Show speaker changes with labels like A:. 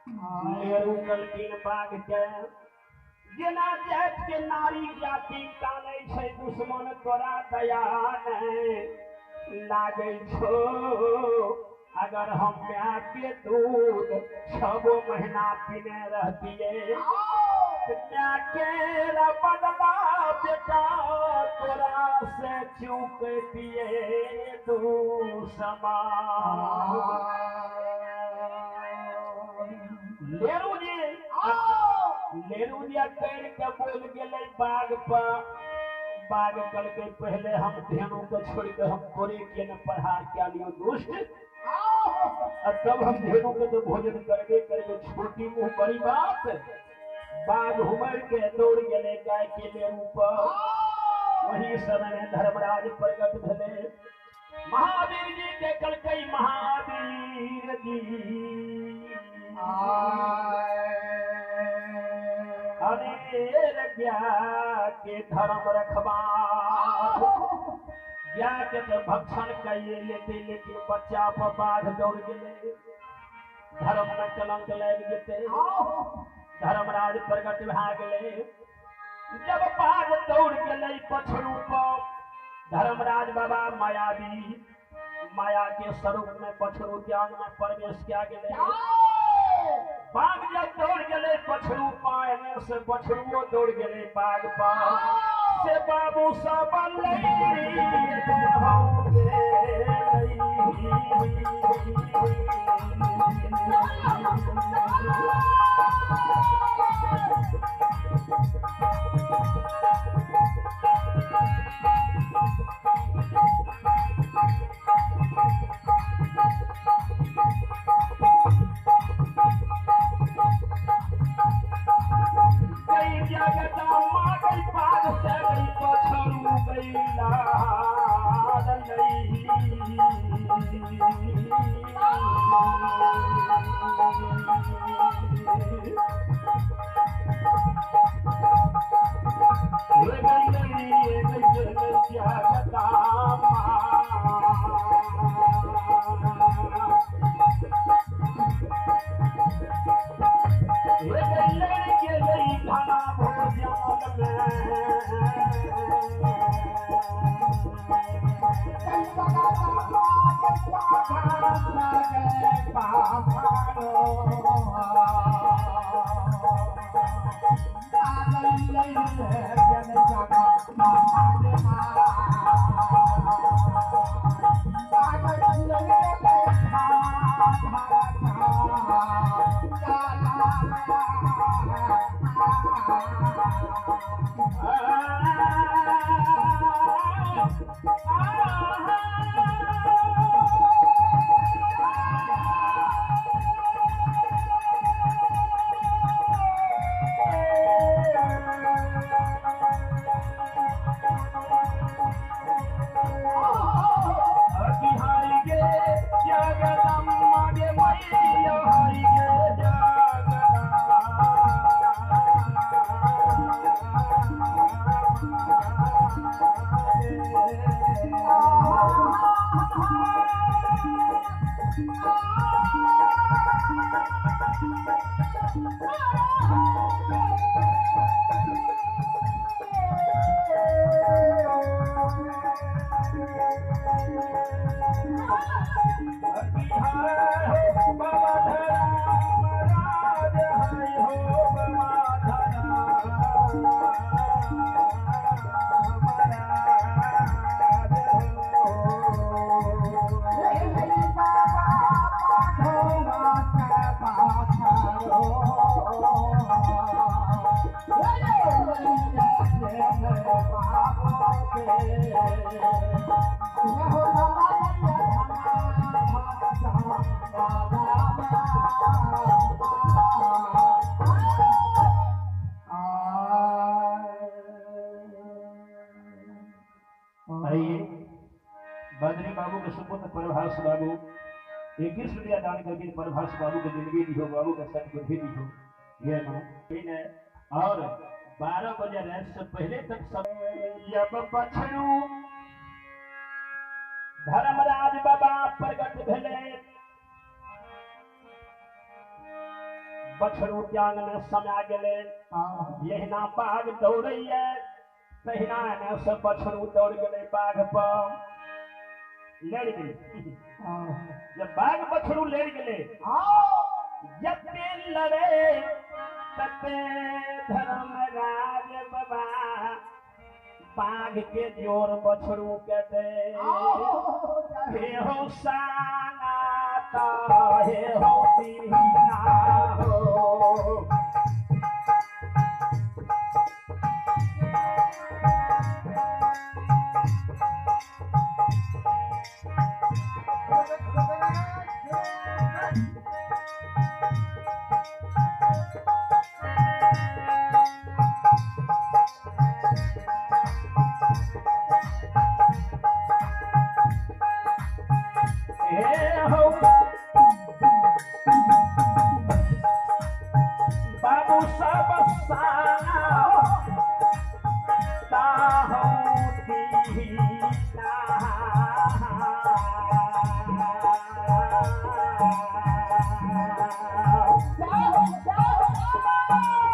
A: लेरू कलकिन बाघ के जेना जाति के नारी जाति कानै छै दुश्मन तोरा दया नहि लागै छौ। अगर हम माय के दूध 6 महीना पीने रहतियै माय के बदला बेटा तोरा से चुकतियै दुश्मन। लेरू जी लेरू जी कर के बोल गेलै बाघ पर। बाघ कहलकै पहले हम धेनु के छोड़ के हम तोरे के न प्रहार क्या लियो दुष्ट, और तब हम धेनु के तो भोजन करबे करबे। छोटी मुंह बड़ी बात। बाघ हुमर के दौड़ गेलै गाय के लेरू पर। वही समय में धर्मराज प्रकट भेलै। महावीर जी के कहलकै महावीर जी अनेर के धर्म रखबा गाय के तो भक्षण कइए लेते, लेकिन बच्चा पर बाघ दौड़ गेलै, धर्म में कलंक लागि जेतै। धर्मराज प्रकट भए गेलै। जब बाघ दौड़ गेलै पछरू पर, धर्मराज बाबा मायावी माया के स्वरूप में पछरू के अंग में प्रवेश किया गेलै। बाघ जब दौड़ गेलै पछरू पाएने से बछरुओ दौड़ गेलै बाघ पर। से बाबू सब बद्री बाबू के सुपुत्र प्रभास बाबू 21 रुपया दान करके प्रभास बाबू के जिंदगी दी हो, बाबू के सदबुद्धि दी हो। ये ना और 12 बजे रात से पहले तक सब जब बछरू धर्मराज बाबा प्रकट भेले। बछड़ू के आंगन समा गेलै। जहिना बाघ दौड़ैया तहिना एने से बछड़ू दौड़ गेलै बाघ पर, लड़ि गेलै। जब बाघ बछड़ू लड़ि गेलै, जते लड़े तते धर्मराज बाबा बाघ के जोर बछड़ू के दे। हे हो सानाता हे हो दीना हो। हे हो बाबू सब साना ताहो दीना।
B: जय हो, जय हो।